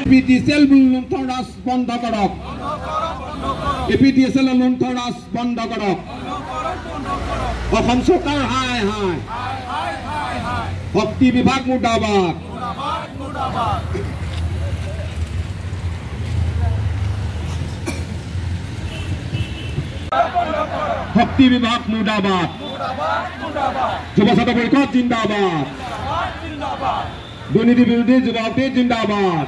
এপিডিএছএল লুণ্ঠন ৰাজ বন্ধ কৰক, এপিডিএছএল লুণ্ঠন ৰাজ বন্ধ কৰক। অসম চৰকাৰ হায় হায়, শক্তি বিভাগ মুৰ্দাবাদ। শক্তি বিভাগ মুৰ্দাবাদ, যুৱ ছাত্ৰ পৰিষদ জিন্দাবাদ, দুৰ্নীতি বিৰোধী যুৱ শক্তি জিন্দাবাদ,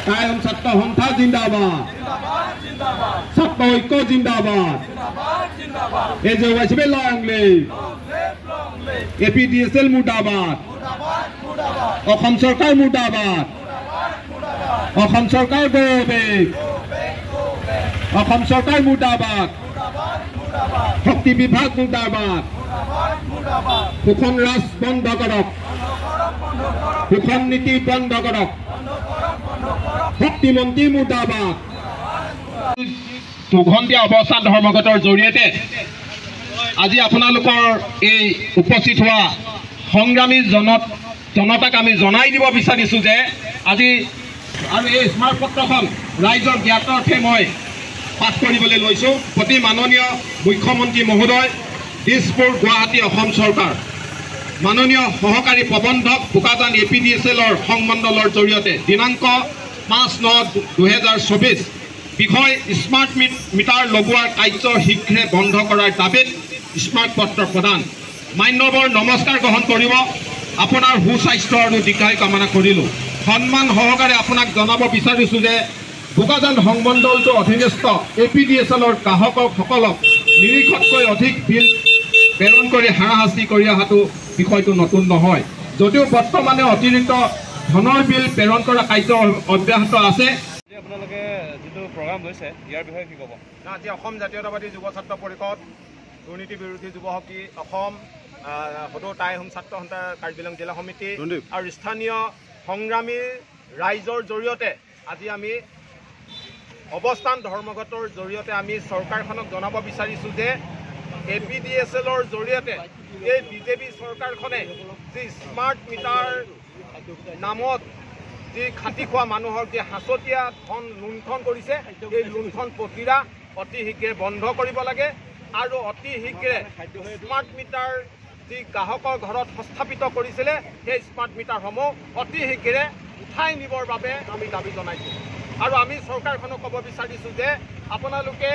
টাই আহোম ছাত্ৰ সন্থা জিন্দাবাদ, ছাত্ৰ ঐক্য জিন্দাবাদ, এজেৱাইচিবি লং লিভ, এপিডিএছএল মুৰ্দাবাদ, অসম চৰকাৰ মুৰ্দাবাদ, অসম চৰকাৰ গো বেক, অসম চৰকাৰ মুৰ্দাবাদ, শক্তি বিভাগ মুৰ্দাবাদ, শোষণ ৰাজ বন্ধ কৰক, শোষণ নীতি বন্ধ কৰক, শক্তিমন্ত্ৰী মুৰ্দাবাদ। দুঘণ্টীয়া অৱস্থান ধৰ্মঘটৰ জৰিয়তে আজি আপোনালোকৰ এই উপস্থিত হোৱা সংগ্ৰামী জনতাক আমি জনাই দিব বিচাৰিছোঁ যে আজি আৰু এই স্মাৰকপত্ৰখন ৰাইজৰ জ্ঞাতাৰ্থে মই পাঠ কৰিবলৈ লৈছোঁ। অতি মাননীয় মুখ্যমন্ত্ৰী মহোদয়, দিছপুৰ গুৱাহাটী অসম চৰকাৰ, মাননীয় সহকাৰী প্ৰবন্ধক বোকাজান এপিডিএছএলৰ সংমণ্ডলৰ জৰিয়তে দিনাংক 5/9/2024 বিষয় স্মাৰ্ট মিটাৰ লগোৱাৰ কাৰ্য শীঘ্ৰে বন্ধ কৰাৰ দাবীত স্মাৰকপত্ৰ প্ৰদান। মান্যবৰ নমস্কাৰ গ্ৰহণ কৰিব, আপোনাৰ সুস্বাস্থ্য আৰু দীৰ্ঘায়ু কামনা কৰিলোঁ। সন্মান সহকাৰে আপোনাক জনাব বিচাৰিছোঁ যে বোকাজান সংমণ্ডলটোৰ অধীনস্থ এপিডিএছএলৰ গ্ৰাহকসকলক নিৰীক্ষতকৈ অধিক বিল প্ৰেৰণ কৰি হাৰাশাস্তি কৰি অহাটো বিষয়টো নতুন নহয়, যদিও বৰ্তমানে অতিৰিক্ত ধনৰ বিল প্ৰেৰণ কৰা কাৰ্য অব্যাহত আছে। আপোনালোকে যিটো প্ৰগ্ৰাম লৈছে ইয়াৰ বিষয়ে কি ক'ব? আজি অসম জাতীয়তাবাদী যুৱ ছাত্ৰ পৰিষদ, দুৰ্নীতি বিৰোধী যুৱ শক্তি অসম, সদৌ টাই আহোম ছাত্ৰ সন্থাৰ কাৰ্বি আংলং জিলা সমিতি আৰু স্থানীয় সংগ্ৰামী ৰাইজৰ জৰিয়তে আজি আমি অৱস্থান ধৰ্মঘটৰ জৰিয়তে আমি চৰকাৰখনক জনাব বিচাৰিছোঁ যে এপিডিএছএলৰ জৰিয়তে এই বিজেপি চৰকাৰখনে যি স্মাৰ্ট মিটাৰ নামত যি খাটি খোৱা মানুহৰ যি সাঁচতীয়া ধন লুণ্ঠন কৰিছে, এই লুণ্ঠন প্ৰক্ৰিয়া অতি শীঘ্ৰে বন্ধ কৰিব লাগে আৰু অতি শীঘ্ৰে স্মাৰ্ট মিটাৰ যি গ্ৰাহকৰ ঘৰত সংস্থাপিত কৰিছিলে সেই স্মাৰ্ট মিটাৰসমূহ অতি শীঘ্ৰে উঠাই নিবৰ বাবে আমি দাবী জনাইছোঁ। আৰু আমি চৰকাৰখনক ক'ব বিচাৰিছোঁ যে আপোনালোকে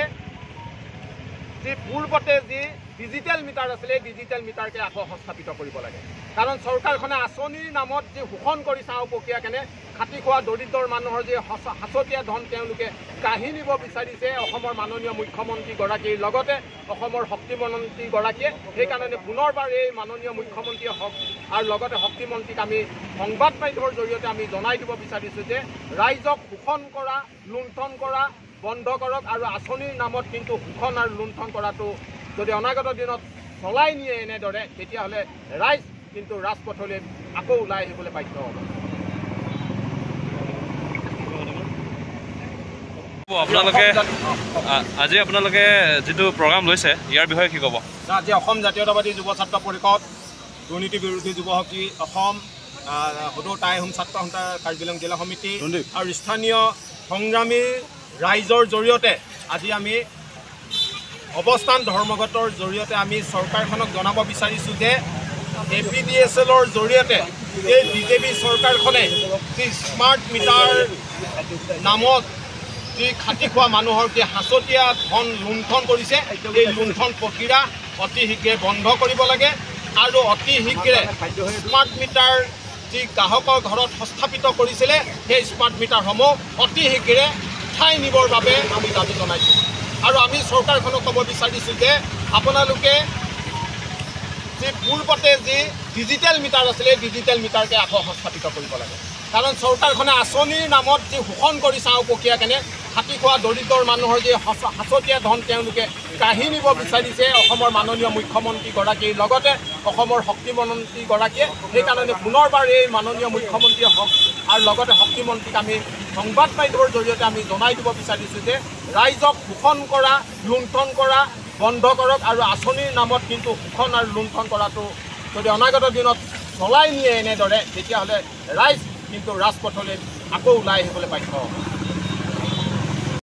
যি পূৰ্বতে যি ডিজিটেল মিটাৰ আছিলে এই ডিজিটেল মিটাৰকে আকৌ সংস্থাপিত কৰিব লাগে। কাৰণ চৰকাৰখনে আঁচনিৰ নামত যি শোষণ কৰিছে আওপকীয়াকেনে খাটি খোৱা দৰিদ্ৰ মানুহৰ যি সাঁচতীয়া ধন তেওঁলোকে কাঢ়ি নিব বিচাৰিছে অসমৰ মাননীয় মুখ্যমন্ত্ৰীগৰাকীৰ লগতে অসমৰ শক্তিমন্ত্ৰীগৰাকীয়ে, সেইকাৰণে পুনৰবাৰ এই মাননীয় মুখ্যমন্ত্ৰীয়ে হওক আৰু লগতে শক্তিমন্ত্ৰীক আমি সংবাদ মাধ্যমৰ জৰিয়তে আমি জনাই দিব বিচাৰিছোঁ যে ৰাইজক শোষণ কৰা, লুণ্ঠন কৰা বন্ধ কৰক আৰু আঁচনিৰ নামত কিন্তু শোষণ আৰু লুণ্ঠন কৰাটো যদি অনাগত দিনত চলাই নিয়ে এনেদৰে, তেতিয়াহ'লে ৰাইজ কিন্তু ৰাজপথলৈ আকৌ ওলাই আহিবলৈ বাধ্য হ'ব। আপোনালোকে আজি আপোনালোকে যিটো প্ৰগ্ৰাম লৈছে ইয়াৰ বিষয়ে কি ক'ব? আজি অসম জাতীয়তাবাদী যুৱ ছাত্ৰ পৰিষদ, দুৰ্নীতি বিৰোধী যুৱ শক্তি অসম, সদৌ টাই আহোম ছাত্ৰ সন্থাৰ কাৰ্বি আংলং জিলা সমিতি আৰু স্থানীয় সংগ্ৰামী ৰাইজৰ জৰিয়তে আজি আমি অৱস্থান ধৰ্মঘটৰ জৰিয়তে আমি চৰকাৰখনক জনাব বিচাৰিছোঁ যে এপিডিএছএলৰ জৰিয়তে এই বিজেপি চৰকাৰখনে যি স্মাৰ্ট মিটাৰ নামত যি খাটি খোৱা মানুহৰ যি সাঁচতীয়া ধন লুণ্ঠন কৰিছে, এই লুণ্ঠন প্ৰক্ৰিয়া অতি শীঘ্ৰে বন্ধ কৰিব লাগে আৰু অতি শীঘ্ৰে স্মাৰ্ট মিটাৰ যি গ্ৰাহকৰ ঘৰত সংস্থাপিত কৰিছিলে সেই স্মাৰ্ট মিটাৰসমূহ অতি শীঘ্ৰে উঠাই নিবৰ বাবে আমি দাবী জনাইছোঁ। আৰু আমি চৰকাৰখনক ক'ব বিচাৰিছোঁ যে আপোনালোকে যি পূৰ্বতে যি ডিজিটেল মিটাৰ আছিলে এই ডিজিটেল মিটাৰকে আকৌ সংস্থাপিত কৰিব লাগে। কাৰণ চৰকাৰখনে আঁচনিৰ নামত যি শোষণ কৰিছে আওপকীয়াকেনে খাটি খোৱা দৰিদ্ৰ মানুহৰ যি সাঁচতীয়া ধন তেওঁলোকে কাঢ়ি নিব বিচাৰিছে অসমৰ মাননীয় মুখ্যমন্ত্ৰীগৰাকীৰ লগতে অসমৰ শক্তিমন্ত্ৰীগৰাকীয়ে, সেইকাৰণে পুনৰবাৰ এই মাননীয় মুখ্যমন্ত্ৰীয়ে হওক আৰু লগতে শক্তিমন্ত্ৰীক আমি সংবাদ মাধ্যমৰ জৰিয়তে আমি জনাই দিব বিচাৰিছোঁ যে ৰাইজক শোষণ কৰা, লুণ্ঠন কৰা বন্ধ কৰক আৰু আঁচনিৰ নামত কিন্তু শোষণ আৰু লুণ্ঠন কৰাটো যদি অনাগত দিনত চলাই নিয়ে এনেদৰে, তেতিয়াহ'লে ৰাইজ কিন্তু ৰাজপথলৈ আকৌ ওলাই আহিবলৈ বাধ্য হ'ব।